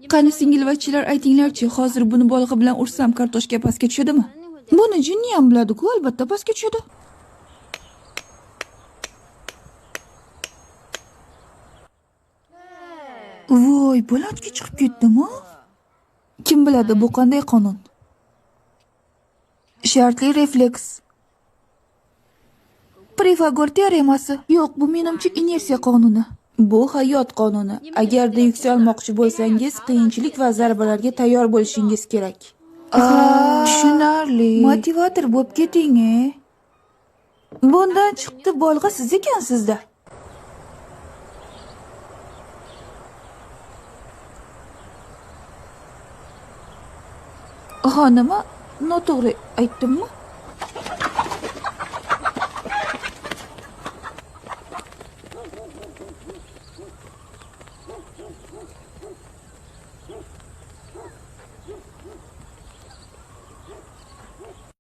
Qani singilvachchalar, aytinglarchi, hozir buni bolg'a bilan ursam kartoshka pastga tushadimi? Buni jinni ham biladi-ku, albatta pastga tushadi. Voy, balandga chiqib ketdimi? Kim biladi, bu qanday qonun? Shartli refleks. Pifagor teoremasi. Yo'q, bu menimcha inersiya qonuni. Bu hayot qonuni. Agarda yuksalmoqchi bo'lsangiz, qiyinchilik va zarbalarga tayyor bo'lishingiz kerak. Tushunarli. Motivator bo'lib keting. Bundan chiqdi bolg'a siz ekansizda. Ha, nima? Noto'g'ri aytdimmi?